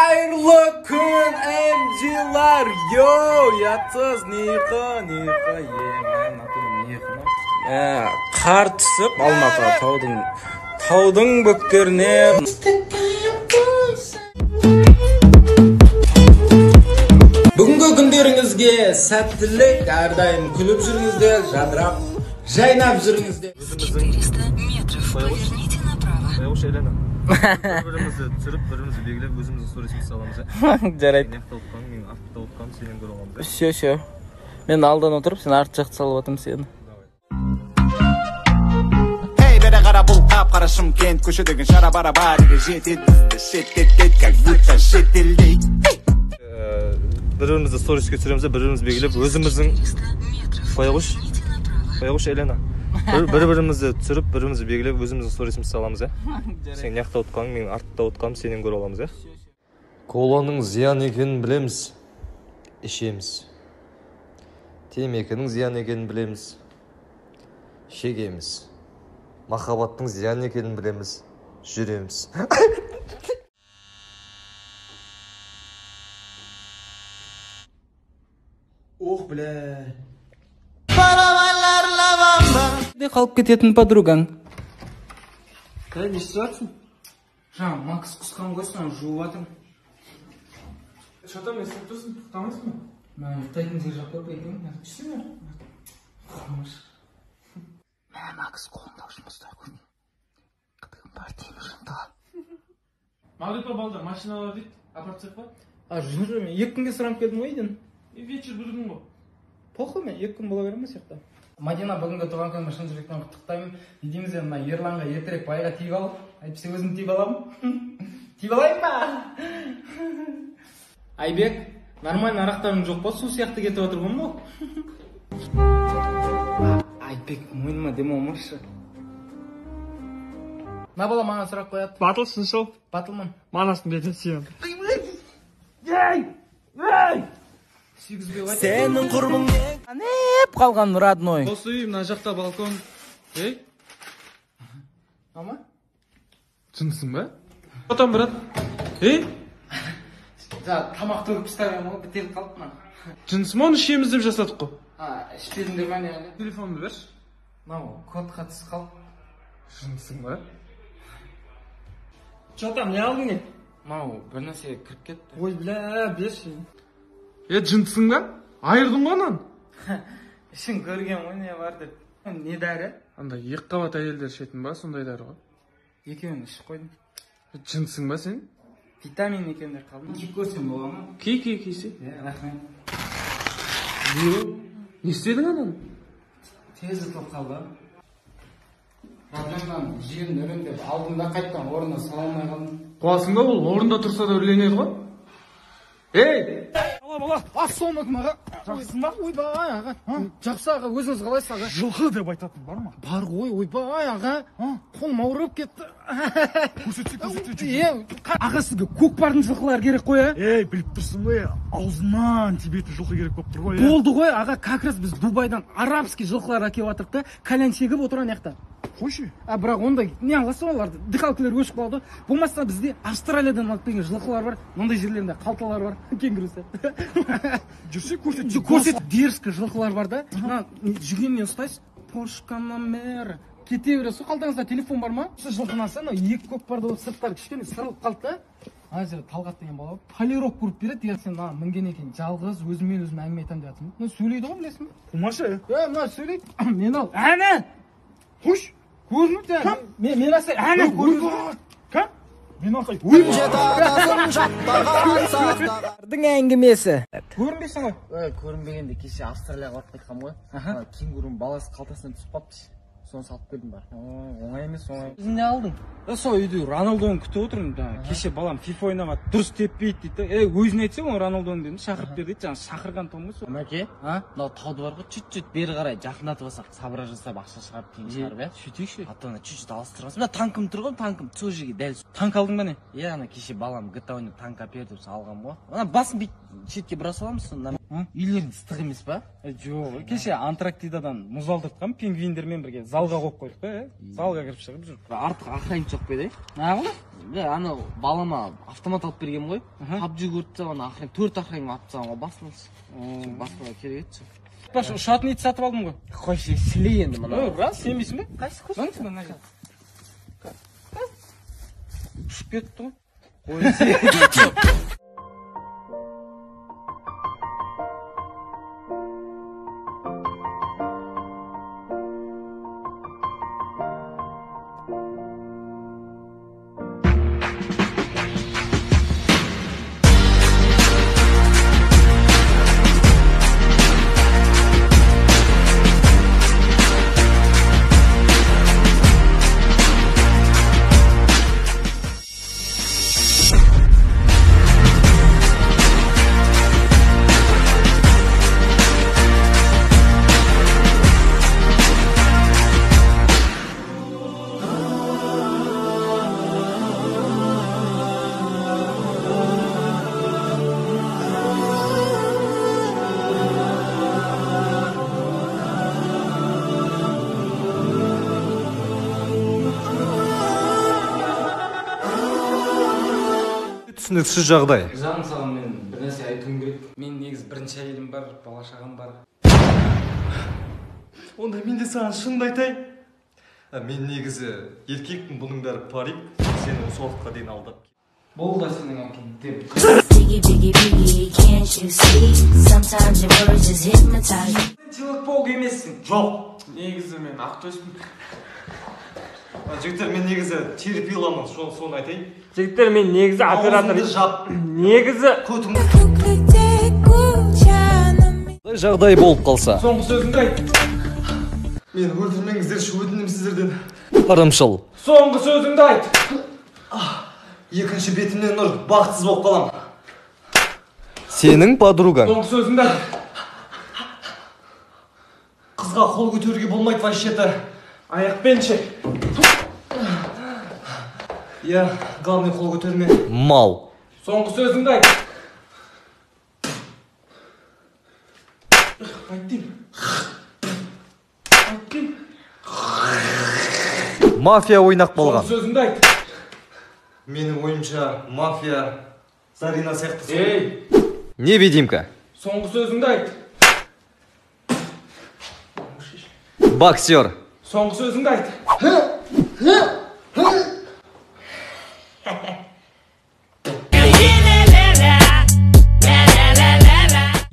Қайырлы күн, MG-лар! Йо, ұятсыз, не ұйқы, не ұйқы, е, қар түсіп, Алматыға таудың бөктеріне. Бүгінгі күндеріңізге сәттілік, әрдайым күліп жүріңіздер, жадырап, жайнап жүріңіздер. 400 метров поверните направо. Бір-бірімізді түсіріп, бірімізді белгілеп, өзіміздің суретімізді саламыз. Жарайды. Мен ақтап отқаным, мен артта отқаным, сенен көріп аламыз. Все, все. Мен алдан отырып, сен арт жақты салып жатырмын сені. Эй, бері қара, бұл қап-қара Шымкент, көшедегі шара бара бәріге жетеді, бізді шеттетеді, как будто шетелде. Бір-бірімізді сториске түсіреміз де, бір-бірімізді белгілеп, өзіміздің 400 метров қоя қойшы. поверните направо. Қоя қойшы, Елена. Бір-бірімізді түсіріп, бірімізді белгілеп, өзіміздің сторисімізді саламыз, ә? Сен не ақтап отқаның, мен артта отқаным, сенен көріп аламыз, ә? Коланың зиян екенін білеміз, ішеміз. Темекінің зиян екенін білеміз, шегеміз. Махаббаттың зиян екенін білеміз, жүреміз. Ох, бля. Де қалып кететін подругаң. Қай, не істеп жатсың? Жаңа Макс құсқан ғой, соны жуып жатырмын. Че там, не істеп тұрсың? Тоқтамайсың ба? Мә, ұйықтайтын жер жоқ қой, екен. Ішсең. Мә, Макс қолында жұмыста көне. Қытығым бар, темір жынтыға. Мағрипа балдар машиналар дейді, апарып тастайық па? А, жүр, мен 2 күнге сұранып келдім ғой үйден. И вечер бір күн ғой. Похуй, мен 2 күн бола беремін сияқты. Мадина, бүгінгі туған күнімен шын жүректен құттықтаймын. Не дейміз енді, мына Ерланға ертерек байға тиіп ал. Әйтпесе өзім тиіп аламын. Тиіп алайын ба? Айбек, нормально арақтарың жоқ па? Су сияқты кетіп жатыр ғой мынау. Айбек, мойныма дем алмашы. Мына бала маған сұрақ қояды. Батыл, шыншыл. Батылмын. Манастың бетін сүйемін. Сүйгізбей қойды. Сенің құрбың не? Қалған родной. Осы үй, мына жақта балкон. Ей? Ама? Жындысың ба? Отан, брат. Ей? Жа, тамақ төгіп тастаған ғой, бітеліп қалды мына. Жындысың ба, оны ішеміз деп жасадық қой. А, ішпедіңдер ма не әлі? Телефонымды берші. Мынау кодқа түсіп қалды. Жындысың ба? Че там, не алдың не? Мынау бір нәрсе кіріп кетті. Ой, бля, берші. Е, жындысың ба? Айырдың ғой ананы. Ішін көрген ғой, не бар деп. Не дәрі? Андай екі қабат әйелдер ішетін ба, сондай дәрі ғой. Екеуін ішіп қойдым. Жындысың ба сен? Витамин екен деп қалдым. Киіп көрсем бола ма? Ки, ки, кисе. Е, рахмет. Не істедің ананы? Тез ұтылып қалды. Роднойдан жерін үріндеп алдым да қайтадан орнына сала алмай қалдым. Қуасың ба, ол орында тұрса да үрленеді ғой. Ей! Бала, ассалаумағалейкум аға. Жақсысың ба? Ойбай аға. Жақсы аға, өзіңіз қалайсыз аға? Жылқы деп айтатын бар ма? Бар ғой, ойбай аға. Қолым ауырып кетті. Көрсетсе, көрсетсе. Е, аға, сізге көкпардың жылқылары керек қой, ә? Ей, біліп тұрсың ғой, аузынан тебетін жылқы керек болып тұр ғой. Болды ғой, аға, как раз біз Дубайдан арабский жылқылар әкеліп жатырық та, кальян шегіп отыр ана жақта. Қойшы. А, бірақ ондай не аласың оларды? Дыхалкалар өшіп қалды. Болмаса бізде Австралиядан алып келген жылқылар бар. Мындай жерлерінде қалталар бар. Кенгуру сияқты. Жүрсе көрсет. Көрсет, дерзкий жылқылар бар да. Мына жүгеннен ұстайсыз, Porsche Panamera. Кете бересіз. Қалтаңызда телефон бар ма? Осы жылқыны алса, мынау екі көкпарды болып сырттары кішкене сырылып қалды да. Ана жерде Талғат деген бала бар, полирок көріп береді. Егер сен маған мінген екен, жалғыз өзіммен өзім әңгіме айтамын деп жатырсың. Мына сөйлейді ғой, білесің бе? Қумашы. Е, мына сөйлейді. Мен ал. Әне! Қойшы. Көрініп те. Мен алсай, әне көрініп. Кім? Мен алсай. Дың әңгімесі. Көрінбейсің ғой. Ой, көрінбегенде кеше Австралияға барып қайтқанмын ғой. Кенгурының баласы қалтасынан түсіп қалыпты. Соны салып келдім бар. Оңай емес, оңай. Өзің не алдың? Сол үйде Роналдоны күтіп отырмын. Кеше балам FIFA ойнап дұрыс теппейді дейді. Ей, өзіне айтсаң, ол Роналдоны дедім, шақырып бер дейді. Жаңа шақырған том ғой сол. Мәке, А? мынау тауды бар ғой, чуть-чуть бері қарай жақындатып алсақ, сабыра жасап ақша шығарып, кейін шығарып, иә? Сөйтейікші. А то ана чуть-чуть алыстырып алсақ. Мына танкім тұр ғой, танкім сол жерге дәл. Танк алдың ба не? Иә, ана кеше балам GTA ойнап танк әпер деп алғам ғой. Ана басын бүйтіп шетке бұра саламыз, сонда үйлерің ыстық емес па? Жоқ, кеше Антарктидадан мұз алдыртқан пингвиндермен бірге залға қойып қойдық та, залға кіріп шығып жүр. Артық охранник жоқ па еді? Неғылды? Бля, анау балама автомат алып берген ғой. PUBG көріп тастап, ана охран, 4 охранник атып тастаған ғой басынан. Басына керек еді. Баш, ұшатын ит сатып алдым ғой. Қойшы, сілей енді мына. Ой, рас, сенбейсің бе? Қайсы көз? Мына мына. Ұшып кетті ғой. Түсініксіз жағдай. Жаным, саған мен бір нәрсе айтуым керек. Мен негізі бірінші әйелім бар, бала шағам бар. Онда мен де саған шынымды айтайын. Мен негізі еркекпін, бұның бәрі парик. Сені осы уақытқа дейін алдап. Бұл да сенің әкең деп. Человек-паук емессің. Жоқ. Негізі мен ақтөспін. Жігіттер, мен негізі терпиламын, соны айтайын. Жігіттер, мен негізі оператор. Аузыңды жап. Негізі көтіңді. Жағдай болып қалса. Соңғы сөзіңді айт. Мені өлтірмеңіздерші, өтінемін сіздерден. Ырымшыл. Соңғы сөзіңді айт. Екінші бетімнен ұр, бақытсыз болып қалам. Сенің подругаң. Соңғы сөзіңді айт. Қызға қол көтеруге болмайды вообще-то. Аяқпен ше. Я, главный, қол көтерме. Мал. Соңғы сөзіңді айт. Айт деймін. Айт деймін. Мафия ойнақ болған. Соңғы сөзіңді айт. Менің ойымша, мафия Зарина сияқты. Ей! Невидимка. Соңғы сөзіңді айт. Боксер. Соңғы сөзіңді айт.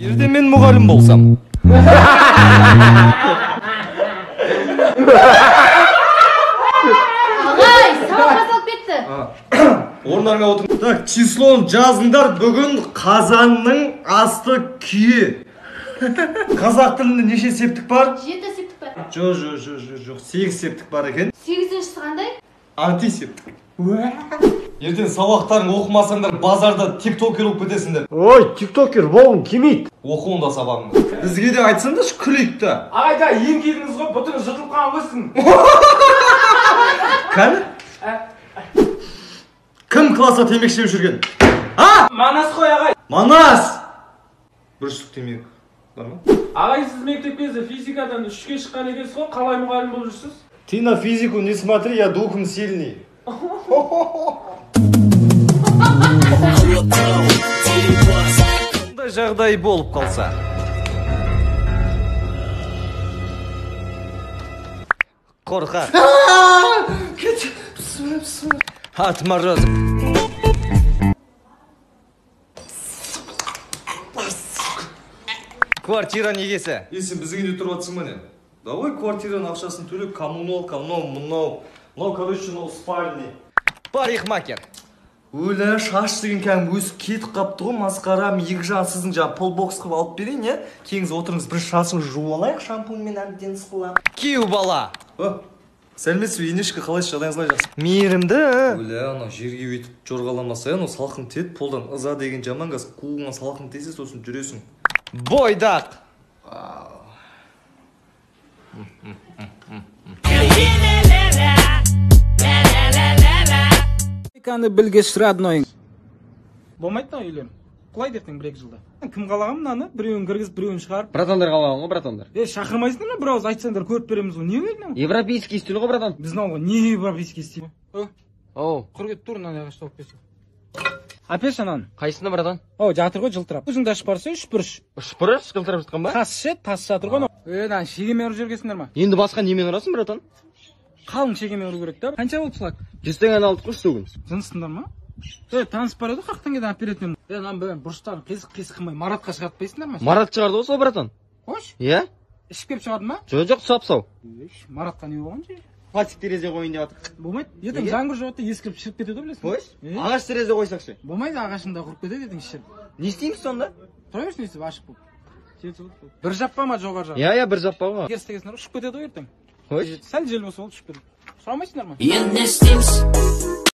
Ертең мен мұғалім болсам. Ағай, сабақ басталып кетті. Орындарыңа отырыңдар. Так, числон жазыңдар. Бүгін қазанның асты күйі. Қазақ тілінде неше септік бар? 7 септік бар. Жоқ, жоқ, 8 септік бар екен. 8-шісі қандай? Антисептік. Ертең сабақтарың оқымасаңдар базарда тиктокер болып кетесіңдер. Ой, тиктокер болғым келмейді. Оқы онда сабағыңды. Бізге де айтсаңдаршы, күлейік та. Ағай, да еңкейдіңіз ғой, бұтыңыз жыртылып қалған ғой сіздің. Кәні? Кім класста темекі шегіп жүрген? А? Манас қой, ағай. Манас! Бір штук темекі бар ма? Ағай, сіз мектеп кезінде физикадан 3-ке шыққан екенсіз ғой, қалай мұғалім болып жүрсіз? Ты на физику не смотри, я духом сильный. Мұндай жағдай болып қалса. Қорқақ. Кет. Отморозок. Квартира негесі? Е, сен біздің үйде тұрып жатсың ба не? Давай квартираның ақшасын төлеп, коммуналка, мынау, мынау, короче, мынау спальный. Парикмахер. Өлі, шаш деген кәдімгі өсіп кетіп қапты ғой, масқара. Екі жан сіздің жаңа полбокс қылып алып берейін, иә? Келіңіз, отырыңыз, бір шашыңызды жуып алайық, шампуньмен әбден сықылап. Күйеу бала. О, сәлеметсіз бе, енешке, қалайсыз, жағдайыңыз қалай, жақсы? Мейірімді. Өлі, анау жерге өйтіп жорғаламаса, анау салқын тиеді, полдан ыза деген жаман газ, қуыңа салқын тисе, сосын жүресің. Бойдақ. Білгеш родной. Болмайды да үйлен. Құлайды ертең 1-2 жылда. Кім қалаған мынаны? Біреуін кіргізіп, біреуін шығарып. Братандар қалаған ғой, братандар. Е, шақырмайсыңдар ма? Бір ауыз айтсаңдар көріп береміз ғой. Не мынау? Европейский стиль ғой, братан. Біздің ауылға не европейский стиль? О, Оу. Құр кетіп тұр, мынандай ағаш тауып берші. Әперші ананы. Қайсысында, братан? О, жатыр ғой жылтырап. Өзің де ашып барса, үш бұрыш. Үш бұрыш жылтырап жатқан ба? Тас ше, тас жатыр ғой анау. Е, мынаны шегемен ұрып жібергенсіңдер ма? Енді басқа немен ұрасың, братан? Қалың шегемен ұру керек та. Қанша болды сылак? 100 теңгені алдық қой штугін. Жынсыңдар ма? Е, таныс бар еді, 40 теңгеден алып беретін едім. Е, мынаның бәрін бұрыштарын қисық қисық қылмай Маратқа шығартпайсыңдар ма? Марат шығарды ғой сол, братан. Қойшы. Иә? Ішіп келіп шығарды ма? Жоқ, жоқ, сап сау. Маратқа не болған же? Пластик терезе қояйын деп жатыр. Болмайды. Ертең жаңбыр жауады да ескіріп шіріп кетеді ғой, білесің бе? Қойшы. Ағаш терезе қойсақ ше? Болмайды, ағашың да құрып кетеді ертең шіріп. Не істейміз сонда? Тұра берсін өйстіп ашық болып. Бір жаппа ма жоғары жағы? Иә, иә, бір жаппа ғой. Теріс дегенсіңдер, ұшып кетеді ғой ертең. Қойшы. Сәл жел болса болды, ұшып кетеді. Сұрамайсыңдар ма? Енді не істейміз?